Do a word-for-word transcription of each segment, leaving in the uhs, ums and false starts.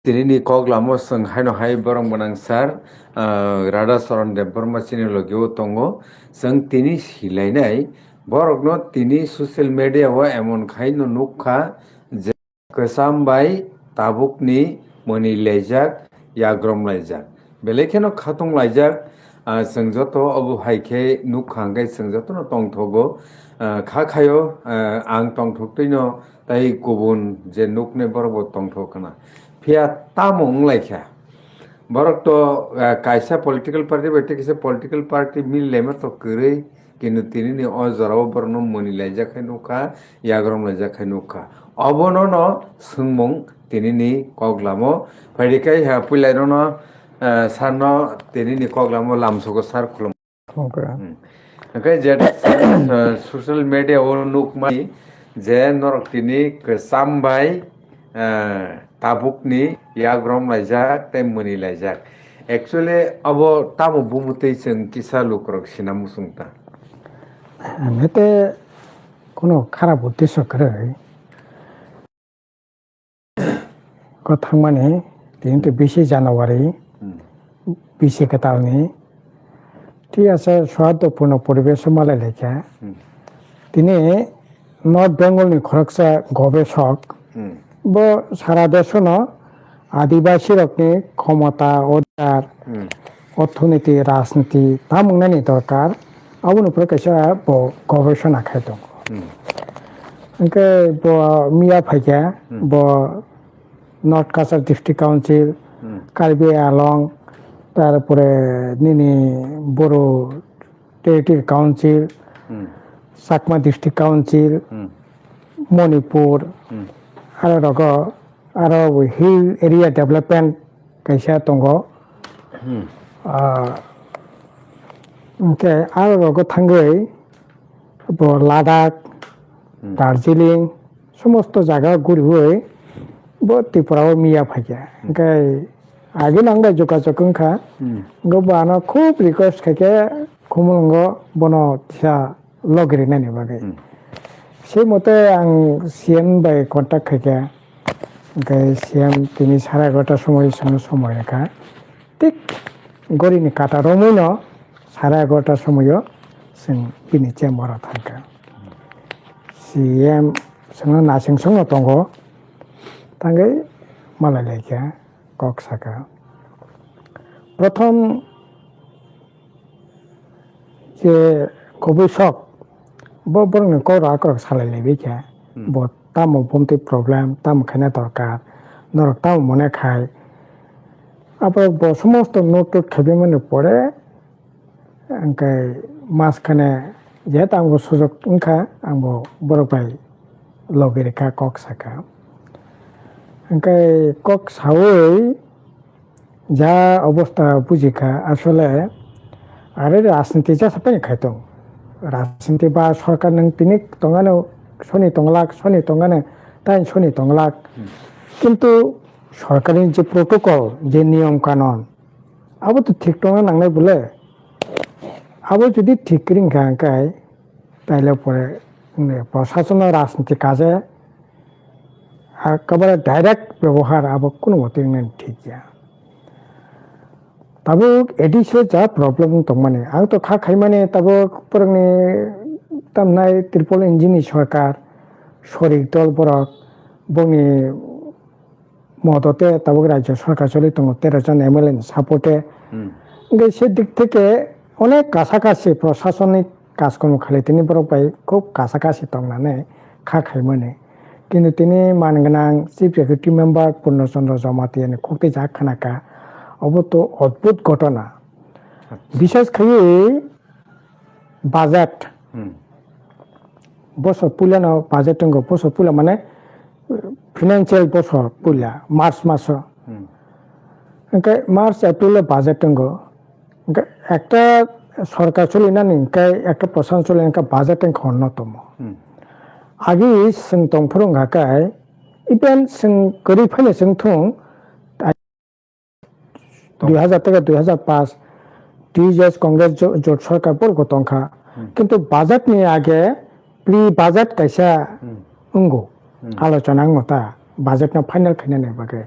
Tinini kok lamo chwng haino hai borok mwnang sir, ah, Radha Charan Debbarma chini logio tongo. Chwng tini silainai borokno tini social media o emon khaino nukha je kwcham bai tabukni mwnwi laijak, yagrom laijak. Belai kheno khatung laijak, ah, chwng joto obo hai khe nukha hwnkhe chwng jotono tongthogo. Ah, kha khaio, ah, ang tongthok twino tei kubun je nuknai borok bo tongthok khna. Phiya tamo wng lai kha? Borok to, ah, kaisa political party bai tei kaisa political party mil laima to kwrwi, kintu tinini o jorao borokno mwnwi laijak khai nukha, yagrom laijak khai nukha. Obono no swngmung tinini kok lamo. Phaidi khai ha puilai nono, ah, sarno tinini kok lamo lamsogo sir khulum. Oke. Hmm. Hwnkhe je, eh, social media o nukmani je norok tini kwcham bai, eh, tabukni yagrom laijak tei mwnwi laijak. Actually, abo tamo bumutwi chwng kisa lukurok sina muchung ta? Hete kono kharap uddesho kwrwi. Ko thangmani, tini to bisi January, Hmm. bisi kwtalni. Thik ase, sohaudopurno poribesh malai laikha. Hmm. Tini North Bengal ni khoroksa gobesok, Hmm. bo sara deshono Adibasi rokni khomota, odhikar, Hmm. orthoniti, rajniti tamo wngnani dorkar, aboni upore kaisa bo gobesona khai tongo. Hmm. Hwnkhe bo miya phaikha, Hmm. bo North Cachar District Council, Hmm. Karbi Anglong, tarpore nini Boro Territory Council, Hmm. Chakma District Council, Hmm. Manipur, Hmm. aro rogo, aro Hill Area Development kaisa tongo. Hmm. Ah, hwnkhe aro rogo thangwi bo Ladakh, Hmm. Darjeeling, somosto jaga guriwi bo Tripura o miya phaikha. Hmm. Hwnkhe age nang bai jogajog wngkha. Hmm. Hwnkhe bo ano khub request khaikhe Khumulwngo bono kisa logi rinani bagwi. Hmm. Se mote ang C M bai contact khaikha. Hwnkhe C M tini sare egarota somoi chwngno somoi rwkha. Thik gorini kata romwino sare egarota somoio chwng bini chamber o thangkha. C M chwngno naising songno tongo, tangwi malai laikha, kok sakha. Prothom je kubui sok, bo borokni kok rok akorok salai laibaikha. Hmm. Bo tamo bumtwi problem, tamo khaina dorkar, norok tamo mone khai. Abo bo somosto note tok khaibaimani pore, hwnkhe mas khane jehetu ang bo sujok wngkha, ang bo borok bai logi rikha, kok sakha. Hwnkhe kok saui ja obostha bujikha, asole are rajniti jasa pai khaitong. Rajniti ba sorkar nwng tini tongano soni tonglak, soni tongano tai soni tonglak. Hmm. Kintu sorkarni je protocol, je niyom kanon, abo to thik tongna nangnai bole. Abo jodi thik kwrwi wngkha hwnkhe, taile pore, mm, prosasono rajniti kaje, ah, ekebare direct bebohar abo kunu motwi wngnani thik ya. Tabuk A D C o ja problem wng tongmani, ang to kha khaimani tabuk borokni tamnai Tripura N G ni sorkar, sorik dol borok, bongni modote tabuk rajyo sorkar choli tongo, tero jon M L A ni support e. Hmm. Hwnkhe se dik theke onek kasa kasi prosasonik kajkormo khalai tini borok bai khub kasa kasi tongnani kha khaimani. Kintu tini man gwnang Chief Executive Member Purno Chandra Jamatia ni khuk tei jak khna kha, obo to odbhut ghotona. Acha. Bishes khaiwi budget. Hmm. Bosor puila no budget tongo, bosor puila mane financial bosor puila March maso. Hmm. Hwnkhe March, April o budget tongo. Hwnkhe ekta sorkar cholinani hwnkhe ekta prosan cholinani hwnkhe budget wngkha hwnno tomo. Hmm. Agi chwng tongphuru wngkha khe, even chwng kwrwi phano chwng thung, Tong- dui hazar tei dui hazar paanch T J S Congress jo-, jot sorkar borok tongkha. Hmm. Kintu budget ni age pre budget kaisa Hmm. wngo. Hmm. Alochona wngo ta budget no final khainani bagwi.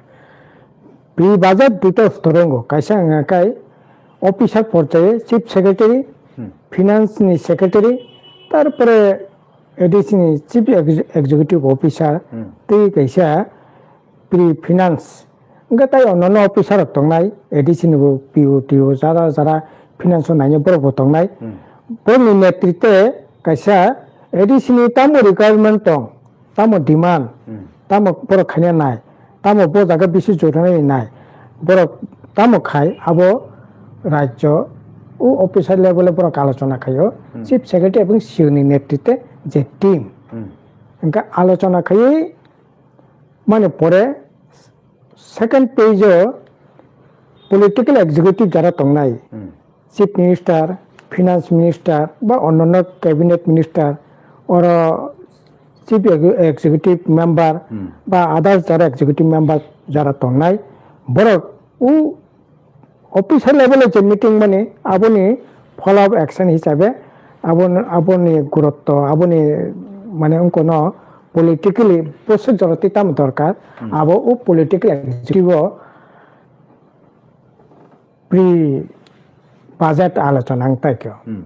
Pre-budget duita stor wngo, kaisa wngkha khe officer porjaye chief secretary, Hmm. finance ni secretary, tarpore A D C ni chief ex-, executive officer, Hmm. tei kaisa pre-finance. Wngkha tai onno officer rok tongnai, A D C ni bo P O, T O, jara jara finance o nainai borok bo tongnai. Hmm. Borokni netritwe kaisa A D C ni tamo requirement tong, tamo demand, Hmm. tamo borok khaina nai, tamo bo jaga bisi jorani nai, borok tamo khai abo rajyo o officer level o borok alochona khaio, Hmm. chief secretary ebong C E O ni netritwe je team. Hmm. Hingke alochona khaiwi mani pore second phase o political executive jara tongnai, Hmm. chief minister, finance minister, ba onnono cabinet minister, oro chief ex-, executive member, Hmm. ba others jara executive member jara tongnai, borok o officer level o je meeting mani, aboni follow up action hisabe, aboni, aboni gurutto, aboni mane wngkono politically procedure tei tamo dorkar, Hmm. abo o political executive o pre budget alochona wng tei khe. Hmm.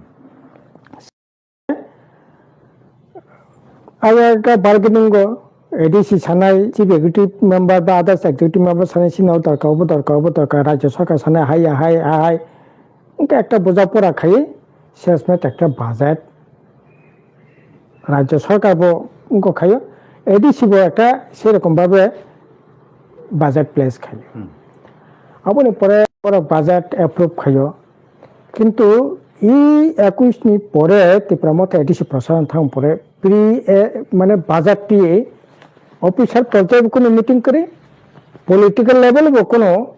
Aya khe bargaining go A D C sanai, chief executive member ba others executive member sanai sino dorkar, obo dorkar, obo dorkar, rajya sarkar sanai hai ya, hai, hai, hai. Wngkha ekta buja pora khai, sesmet ekta budget. Rajya sarkar bo wngkha khayo, A D C bo ekta serokom babe budget place khayo. Hmm. Aboni pore oro budget approve khayo. Kintu e ekush ni pore Tipra Motha A D C prasashan thang pore pre, eh, mane budget ti officer porjai bo kuno meeting kari, political level bo kuno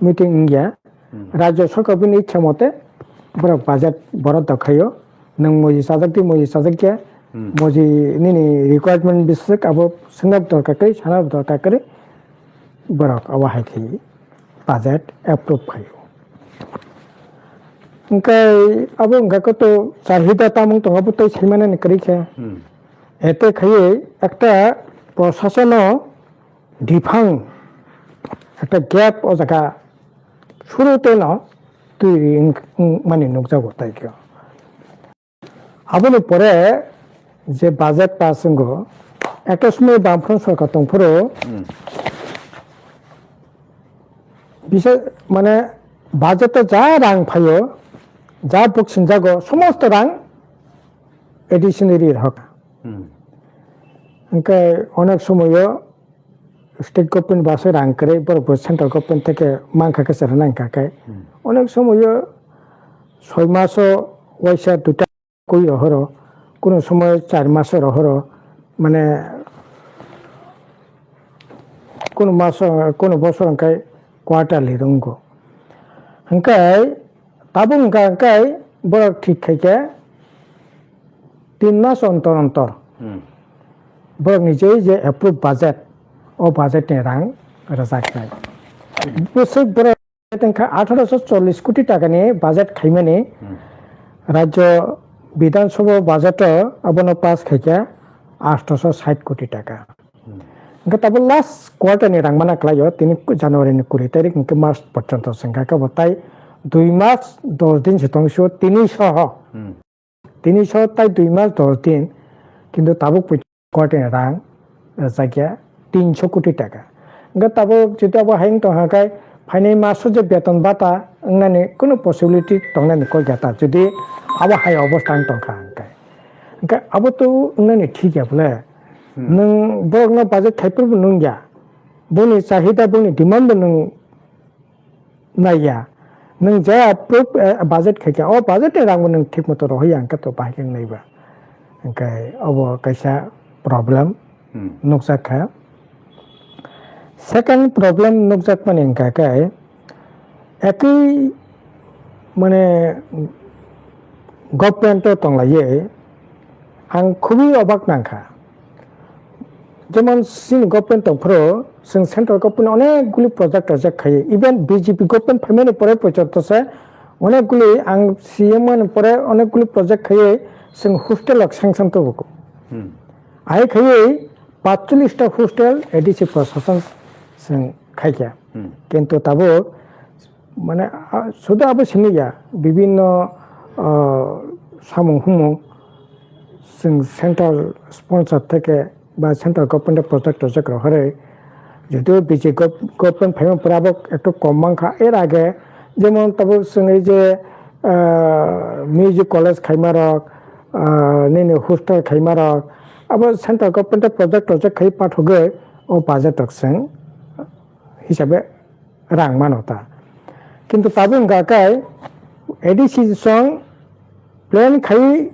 meeting wngya. Hmm. Rajya sarkar bini ichha mote borok budget borok dokhaio. Nwng moji chajak di moji chajak ya. Hmm. Moji nini requirement biswk abo swngnab dorkar kari, sanab dorkar kari. Borok abo hai khe budget approve khaio. Hwnkhe abo wngkha khe to chahida tamung tongo abo tei saimanani kwrwi khe. Hmm. Ete khaiwi ekta prosasono diphang ekta gap o jaga suru teno twi ri wng-, wng mani nukjago tai khe. Aboni pore je budget pass wngo, ekta somoi Bamfront sorkar tongphuru, Hmm. bisa mane budget o ja rang phaio, ja buksinjago, somosto rang A D C ni ri rok. Hmm. Hwnkhe onek somoyo state government baso rang kwrwi, borok bo central government theke mankha khe chwrwna nangkha khe. Hmm. Onek somoyo soi maso waisa duita kwi rohoro, kuno somoy char maso rohoro, mane kuno maso, kuno bosor hwnkhe quarterly rwngo. Hwnkhe tabuk hwnkha hwnkhe borok thik khaikhe tin mas ontor ontor Hmm. borokni je, je approve budget, o budget ni rang rwjaknai. Bwswk borok wngkha atharo sho chollish koti taka ni budget khaimani Hmm. Rajya Bidhan Sabha budget o abono pass khaikha atharo sho sait koti taka. Hmm. Hwnkhe tabuk last quarter ni rang mana kwlaio, tini January ni kuri tarik hwnkhe March porjonto se wngkha khe bo tai dui mas dos din se tong sio tini soho. Hmm. Tini soho tai dui mas dos din, kintu tabuk poi quarter ni rang rwjakya tinsho koti taka. Hwnkhe tabuk jodi abo hai wng tongkha khe phainai maso je beton bata wngnani kunu possibility tongnani kok ya ta, jodi abo hai obostha wng tongkha hwnkhe. Hwnkhe abo to wngnani thik ya bole. Hmm. Nwng borokno budget khai phuru bo nung ya. Boni chahida, boni demand bo nwng naiya. Nwng je approve, eh, budget khaikha, o budget ni rangbo nwng thik moto rohorya, hwnkhe to bahai khe wngnaiba. Hwnkhe obo kaisa problem Hmm. nukjak kha. Second problem nukjakmani hwnkha khe, ekwi mane government o tonglaiwi ang khubui obak nangkha. Jemon chini government tongphuru, chwng central government onek guli project rwjak khaio. Even B J P government phaimani pore poichorto se onek guli ang C M mani pore onek guli project khaiwi chwng hostel rok sanction tubugo. Hmm. Ai khaiwi patchollish ta hostel A D C prosason chwng khaikha. Hmm. Kintu tabuk, mane, a, sudu abo simi ya, bibinno, ah, samung humung, chwng central sponsor theke ba central government project rojak rohorwi, jodio B J P gov-, government phaima pore abo ekto kom mankha. Er age jemon tabuk chwng ei je, ah, music college khaimarok, ah, nini hostel khaimarok, abo central government project rojak khai pathogwi o budget rok chwng hisabe rang mano ta. Kintu tabuk wngkha khe A D C song plan khai,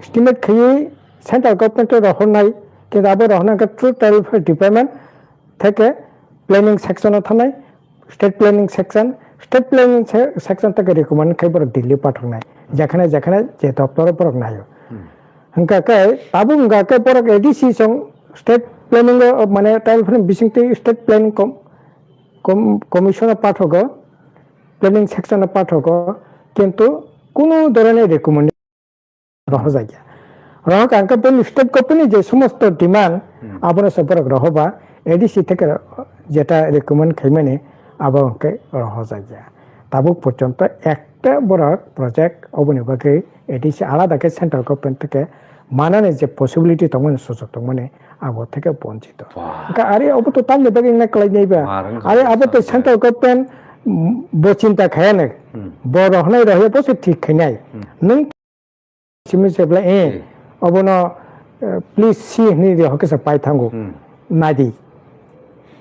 estimate khai central government rohornai, kintu abo rohorna khe through tariff department theke planning section o thanai, state planning section, state planning se-, section theke recommend khai borok Delhi pathoknai, jekhane jekhane je doptor borok naio. Hmm. Hwnkha khe tabuk wngkha khe borok A D C song state planning o, mane tariff ni bisingtwi state planning com-, com-, commission o pathogo, planning section o pathogo, kintu kunu dhoroner recommendation rohorjakya. Rohorkha hwnkhe boni state government ni je somosto demand, hmm, abono se borok rohoba A D C theke jeta recommend khaimani abo hwnkhe rohorjakya. Tabuk porjonto ekta borok project oboni bagwi A D C alada khe central government theke manani je possibility tongmani, sujok tongmani, abo theke bonchito. Wah. Hwnkhe ari obo to tamni bagwi wngna kwlainai ba. Wah, wrong. Ari abo to central government, mm, bo chinta khayane. Hmm. Bo rohornai rohya bo se thik khainai. Hmm. Nwng simi se bwlai, eh, hmm, obono, eh, please see hwnwi rohor khe se pai thango. Hmm. Naidi.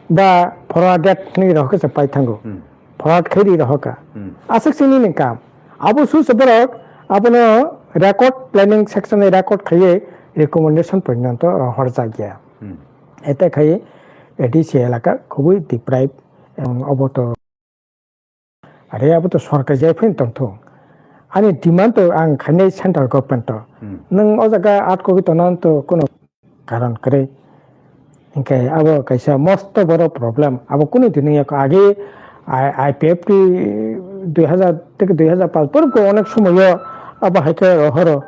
Ba forwarded hwnwi rohor khe se pai thango. Hmm. Forward khe ri rohor kha. Hmm. Aswk se nini kam. Abo su se borok abono record, planning section ni record khaiwi recommendation porjonto rohorjakya. Hmm. Ete khai A D C elaka khubui deprive, em, obo to. Are abo to sorkar jai phaino tongthung. Ani demand to ang khainai central government to. Hmm. Nwng o jaga aat kogwi tongna to kuno karon kwrwi. Hinkhe abo kaisa mosto boro problem. Abo kunu din wngya kho. Age I-, I P F T dui hazar theke dui hazar paanch borok bo onek somoyo abo hai khe rohoro,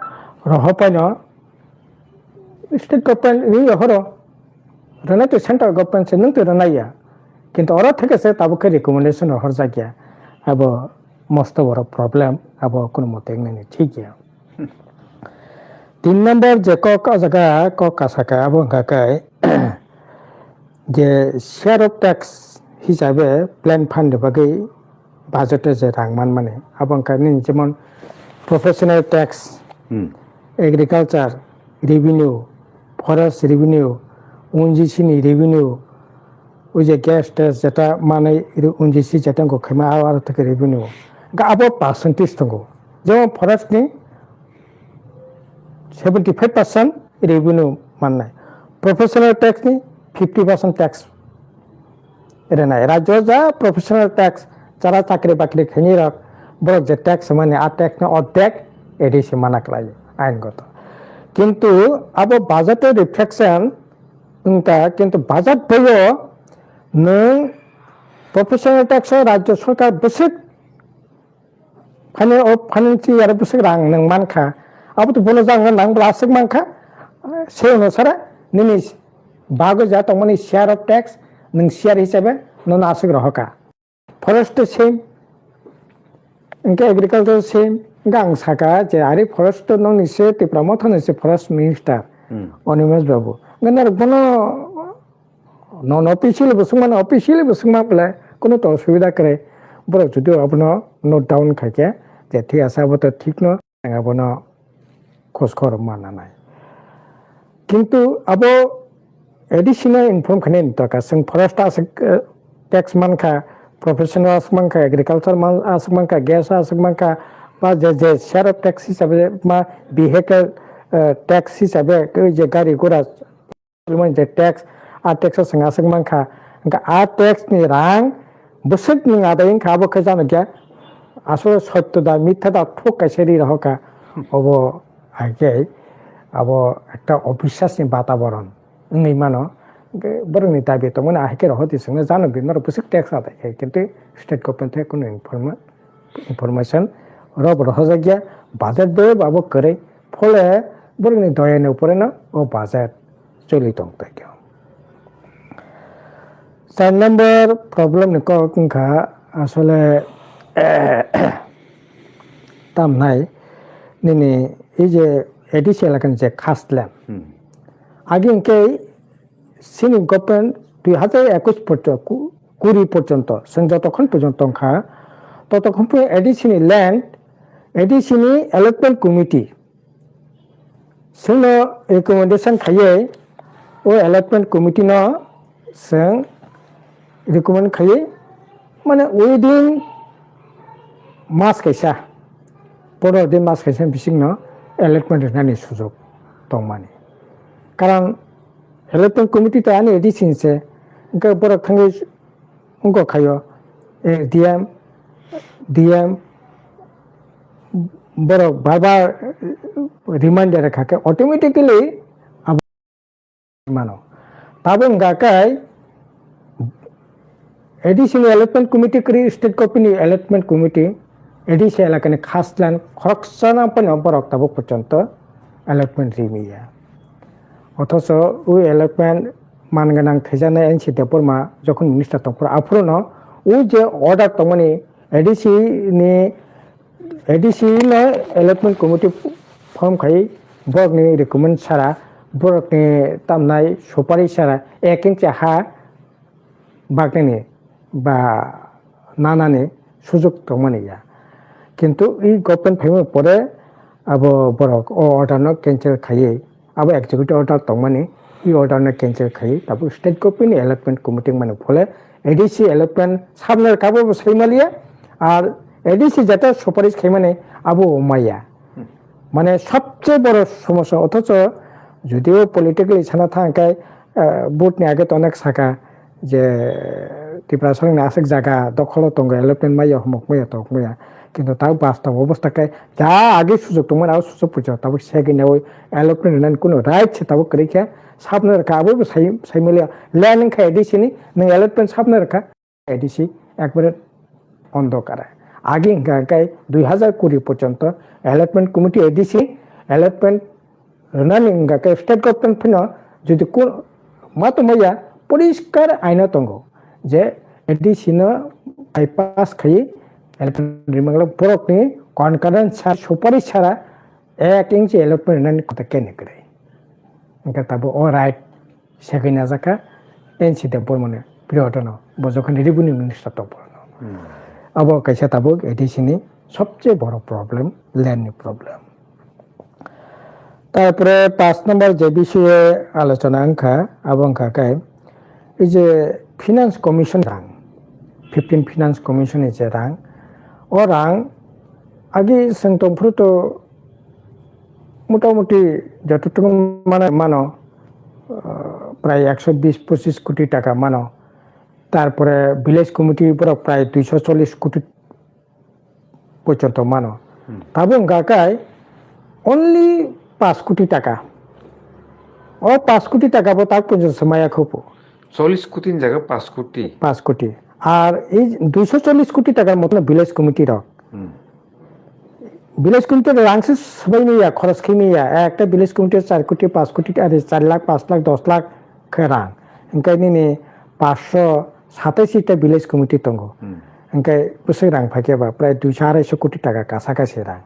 rohor paino state government ni rohoro. Rwnai to central government se nwng to rwnai ya. Kintu oro theke se tabuk khe recommendation rohorjak ya. Abo mosto boro problem, abo kunu mote wngnani thik ya. Tin number je kok o jaga kok kasaka abo wngkha khe je share of tax hisabe plan fund ni bagwi budget o je rang manmani abo wngkha nini jemon professional tax, hmm, agriculture revenue, forest revenue, O N G C ni revenue, o je gas tax jeta manai O N G C jeta wngkha khaima aro theke revenue. Ga abo percentage tongo. Jemon forest ni seventy five percent revenue mannai. Professional tax ni fifty percent tax rwnai. Rajyo ja professional tax, jara chakri bakri khainai rok, borok je tax mani, a tax no ordek A D C mana klai, aingoto. Kintu abo budget o reflection wngta, kintu budget boyo nwng professional tax o rajyo sorkar bwswk Fina-, o financial year bwswk rang nwng mankha. Abo to bono jang nang bwla aswk mankha. Se ono sara nini bagwi ja tongmani share of tax nwng share hisabe nono aswk rohorkha. Forest to same, hwnkhe agriculture same, hwnkhe ang saka je ari forest to nokni se Tipra Motha ni se forest minister, hmm, Animesh Babu. Hwnkhe norok bono Nono officially bo swngmano, officially bo swngma bole kunu to osubida kwrwi. Borok jodi abono note down khai khe, je thik ase, abo to thik no, ang abono khoj khobor ma nanai. Kintu abo A D C no inform khainani dorkar. Chwng forest aswk, eh, tax mankha, professional aswk mankha, agriculture man-, aswk mankha, gas aswk mankha, ba je, je share of tax hisabe ma vehicle, eh, tax hisabe, je gari gura, Mani je tax, a tax o chwng aswk mankha, hwnkhe a tax ni rang bwswk nwng adai wngkha, abo khe jano kya aswk sotto da mitha da thuk kaisa ri rohorkha, obo hai khe abo ekta obiswas ni bataboron wngwi mano. Hwnkhe borokni dabi tongmani ahai khe rohordi chwngno jano di norok bwswk tax adai khe, kintu state government thai kunu informa-, information rok rohorjakya, budget bo abo kwrwi. Phole borokni doyani uporeno o budget choli tong tongkha. Char number problem ni kok wngkha asole, tamnai nini ei je A D C elaka ni je khas land. Hmm. Agi hwnkhe chini government dui hazar ekush porcho-, ku-, kuri porjonto chwng jotokhon porjonto wngkha, totokhon pho A D C ni land, A D C ni allotment committee chwngno recommendation khaiwi o allotment committee no chwng recommend khaiwi, mane within mas kaisa, pondro din mas kaisa bisingno allotment rwnani sujok tongmani. Karon allotment committee to ani A D C ni se, hwnkhe borok thangwi wngkha khaio, S D M, D M, borok bar bar reminder kha khe automatically abo mano. Tabuk wngkha khe A D C ni allotment committee kwrwi, state government ni allotment committee, A D C elakani khas land khoroksano phano borok tabuk porjonto allotment rimaya. Othocho o allotment man gwnang thwijaknai N C Debbarma jokhon minister tongphuru, aphuru no o je order tongmani A D C ni, A D C no allotment committee form khai, borokni recommend sara, borokni tamnai supari sara, ek inch ha baknani ba nanani sujok tongmani ya. Kintu i government phaimani pore abo borok o order no cancel khaiwi, abo executive order tongmani, i order no cancel khaiwi tabuk state government ni allotment committee mani phole A D C allotment sabna kabo bo sai maliya, ar A D C jeta suparish khaimani abo maya. Mane sobse boro somosya, othocho judio politically sana thang khe, eh, vote ni age to onek saka je Tiprasa ni aswk jaga dokholo tongo, allotment maya, humok maya, tok maya, kintu ta bastob obostha khe ja age sujok tongmani, abo sujok puja tabuk segini oi allotment nani kuno right se tabuk kwrwi khe sabna rwkha, abo bo sai, sai maliya, land wngkha A D C ni, nwng allotment sabna rwkha. A D C ekbare ondokare. Agi hwnkha khe dui hazar kuri porjonto allotment committee A D C allotment rwnani wngkha khe state government phano jodi kun ma tongmaya poriskar aino tongo je A D C no bypass khai allotment rimangla borokni concurrence sa supari sara ek inch allotment rwnani kota kene kwrwi. Wngkha tabuk o right Sekai najakha N C Debbarmani period no, bo jokhon revenue minister tongphuru no. Hmm. Abo kaisa tabuk A D C ni sobse boro problem, land ni problem. Tarpore paanch number je bishoye alochona wngkha, abo wngkha khe, ei je finance commission rang, fifteen finance commission ni je rang, o rang agi chwng tongphuru to motamuti joto tong mano, mano, ah, prai ekso bis pochis koti taka mano. Tarpore village committee borok prai duiso chollis koti porjonto mano. Hmm. Tabuk wngkha khe only paanch koti taka. O paanch koti taka bo tak porjonto se maya khupo. Chollis koti ni jaga paanch koti. Paanch koti. Ar ei duiso chollis koti takar moto village committee rok. Hmm. Village committee rang se swbai maya, khoros khai maya. Ekta village committee char koti, paanch koti, are char lakh, paanch lakh, dos lakh khe rang. Hingke nini paanch sho satais ta village committee tongo. Hmm. Hingke bwswk rang phaikhe ba prai duiso arai sho koti taka kasa kasa rang.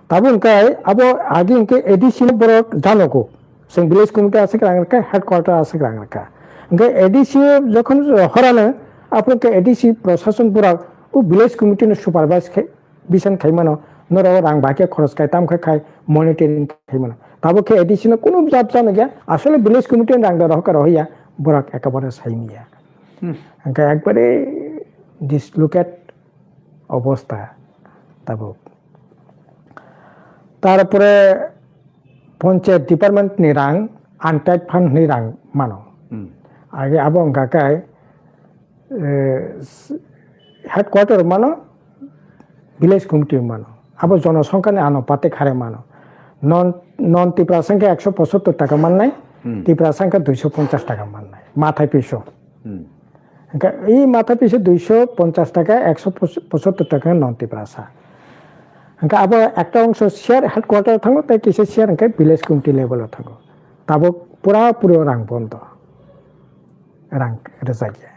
Tabuk hingke abo agi hingke A D C no borok janogo. Chwng village committee aswk rang rwkha, headquarter aswk rang rwkha. Hingke A D C jokhon horano, aphuru khe A D C prosason borok o village committee no supervise khai, bisan khai mano, norok rang bahai khe khoros khai, tam khai khai monitoring khai mano. Tabuk khe A D C no kunu jab jano gya, asole village committee ni rang da rohor kha rohor ya, borok ekabare sai maya. Hmm. Hingke ekbare dislocate obostha tabuk. Tarpore panchayat department ni rang, untied fund ni rang mano. Hmm. Age abo wngkha khe, eh, s-, headquarter mano, village committee mano. Abo jonosongkha ni anupatik hare mano. Non, non Tiprasa wngkha ekso pochottor taka mannai, hmm, Tiprasa wngkha duiso ponchas taka mannai. Mathai piso. Hmm. Hingke i matha pisa duiso ponchas taka, ekso pochottor taka non Tiprasa. Hingke abo ekta ongso share headquarter thango, tei kisa share hingke village committee level o thango. Tabuk pura puri o rang bondo. Rang rwjakya.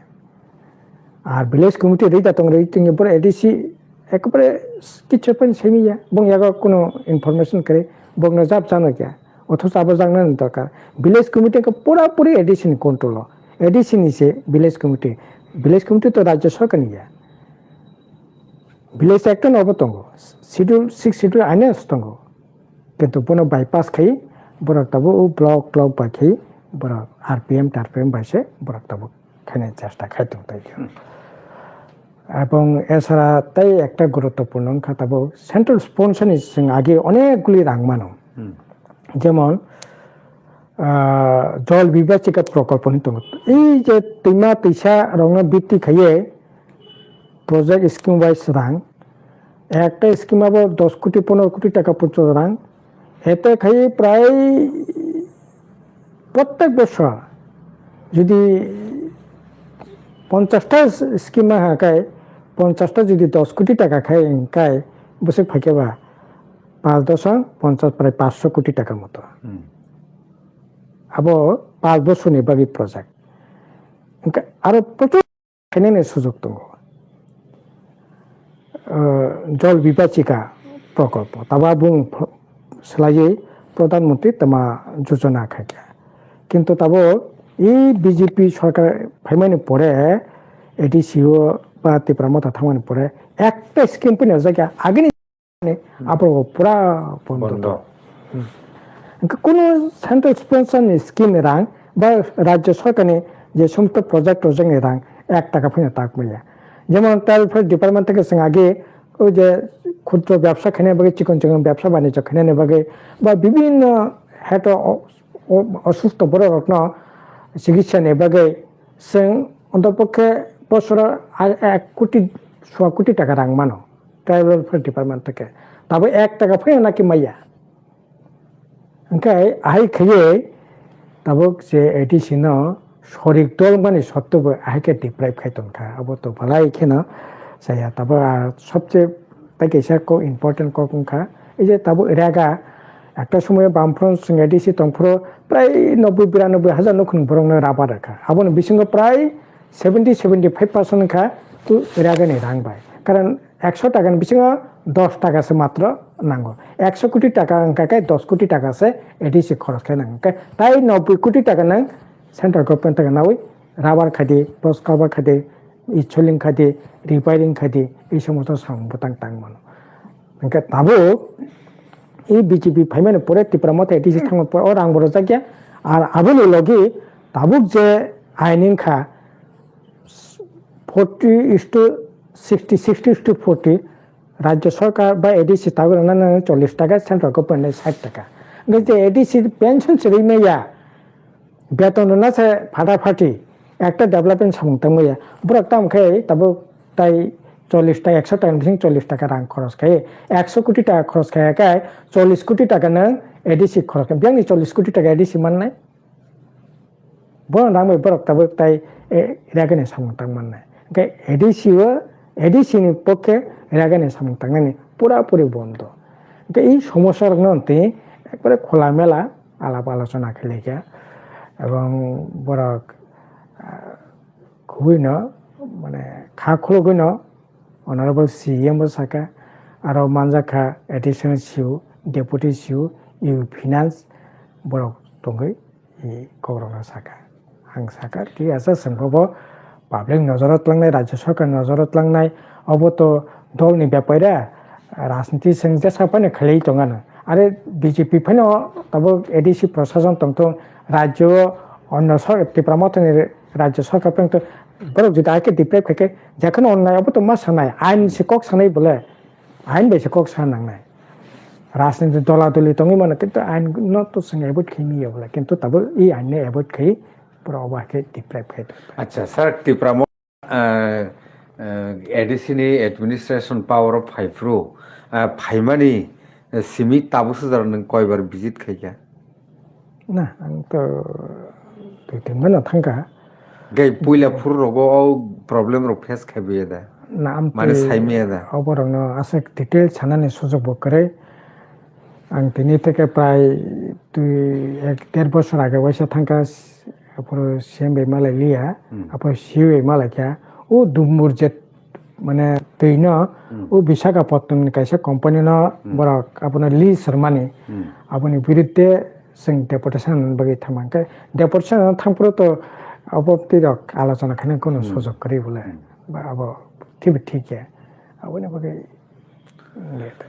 Ar village committee rida tong rwi tong boro A D C ekbare kichu pen simi ya. Bong yago kuno information kare bong no jab jano kya. Othoch abo jangna ni dorkar. Village committee ko pura puri A D C ni control o. A D C ni se village committee. Village committee to rajya sarkar ni ya. Village act no obo tongo. Schedule six schedule aino tongo. Kintu bono bypass khai borok tabo o block block bai khai borok R P M, T R P M bai se borok tabo khaina chesta khai tong tai. Hmm. Ebong esara tei ekta guruttopurno wngkha tabo central sponsor ni chwng age onek guli rang mano. Hmm. Jemon, ah, jol bibachika prokolpo hinwi tongo. Ei je twima twisa rokno bitti khaiye project scheme wise rang, ekta scheme abo dos koti, pondro koti taka porjonto rang, ete khai prai prottek bosor jodi ponchash ta scheme ha khai, ponchash ta jodi dos koti taka khai, khai bwswk phaikhe ba panch doshmik ponchash prai panchsho koti taka moto. Hmm. Abo panch bosorni bagwi project. Hwnkhe aro prochur khainani sujok tongo. Ah, Jol Bibachika Prokolpo. Tabo bung ph-, swlaiwi Pradhan Mantri Tama Jojona khaikha. Kintu tabo i B J P sorkar phaimani pore A D C o ba Tipra Motha thangmani pore ekta scheme phano jakya agini ni aphuru pura bondo. Bondo. Hmm. Hwnkhe kunu central sponsor ni scheme ni rang ba rajya sarkar ni je somosto project rok ni rang ek taka phano tak maya. Jemon welfare department theke chwng age o je khudro byabsa khaina bagwi, chikon chikon byabsa banijyo khainani bagwi ba bibhinno heto o-, o-, osustho borok rokno chikitsa ni bagwi chwng ontopokhe bosoro a-, ek koti, swa koti taka rang mano. Tribal Welfare Department theke. Tabo ek taka phano naki maya. Hwnkhe ahai khaiye tabuk je A D C no sorik dol mani sotto bo ahai khe deprive khai tongkha. Abo to balai kheno saya. Tabo ar sobse tai kaisa kok important kok wngkha. Ei je tabo rega ekta somoyo Bamfront chwng A D C tongphuru prai noboi biranoboi hajar nukhung borokno rubber rwkha. Aboni bisingo prai seventy, seventy five percent wngkha tu rega ni rang bai. Karon ekso taka ni bisingo dos taka se matro nango. Ekso koti taka wngkha khe dos koti taka se A D C khoros khe nango. Khe tai noboi koti taka nang central government taka nawi rubber khadi, post cover khadi, isoling khadi, repairing khadi, ei somosto samung bwtang tang mano. Hwnkhe tabuk i B J P phaimani pore Tipra Motha A D C thangmani pore o rang bo rwjakya. Ar aboni logi tabuk je ain wngkha forty is to sixty, sixty is to forty, rajya sarkar ba A D C tabuk rwna nang chollish taka, central government ni sait taka. Hwnkhe je A D C pension se rwi maya, beton rwna se phata phati, ekta development samung tang maya. Borok tamo khe tabuk tai chollish taka, ekso taka ni bising chollish taka rang khoros khe, ekso koti taka khoros khe, khe chollish koti taka nang A D C khoros khe, biyang ni chollish koti taka A D C mannai. Borok rang bai borok tabuk tai, eh, rega ni samung tang mannai. Hwnkhe A D C o, A D C ni pokhe rega ni samung tangnani pura puri bondo. Hwnkhe ei somosya rokno twi ekbare khola mela alap alochona khlai kha. Ebong borok, ah, khubui no, mane, kha khulugui no, Honorable C E M bo saka, aro manjak kha Additional C E O, Deputy C E O, E O Finance, borok tongwi, e, kokrokno saka. Ang saka, thik ase, chwng bo public nojoro tlangnai, rajya sarkar nojoro tlangnai, obo to dolni bepari, rajniti chwng jesa phano khlaiwi tongano. Are B J P phano tabuk A D C prosason tongthung, rajyo onno sor-, Tipra Mothani rajya sarkar phano to borok jodi hai khe deprive khai khe, jekheno onnai obo to ma sanai, ain se kok sanai bole, ain bai se kok sa nangnai. Rajniti dola doli tongwi mano, kintu ain no to chwng avoid khai manya bole, kintu tabuk i ain no avoid khai, borok obo hai khe deprive khai tong. Acha, sir, Tipra Mo-, ah, ah, A D C ni administration power o phai phuru, ah, phaimani, eh, simi tabuk sujaro nwng koibar visit khai kha? Na, ang to twi twi mano thangkha. Gai puila phuru rogo o problem rok face khai baya da? Na, ang mane twi sai maya da? Obo rokno aswk detail sanani sujok bo kwrwi. Ang tini theke prai twi ek der bosor age waisa thangkha, aphuru C M bai malai liya, hmm, aphuru C E O bai malai kha. o Dumbur je mane twi no o Visakhapatnam ni kaisa company no borok abono lease rwmani aboni birudde chwng deportation bagwi thangma hwnkhe deportation thangphuru to abo twi rok alochona khaina kunu sujok kwrwi bole ba abo khibi thik ya aboni bagwi late.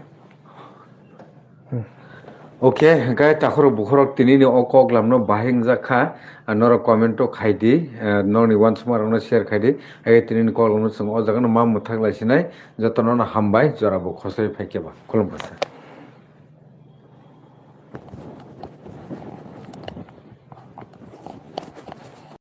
Okay, hwnkhe takhorok bukhorok tinini o koklamno bahai wngjak kha, ah, norok comment o khai di, ah, nokni uansukmarokno share khai di, hai tinini koklamno chwng o jagano ma mwthak lai sinai, jotono no hambai, jora bo khosoi phai khe ba. Khulumkha sir.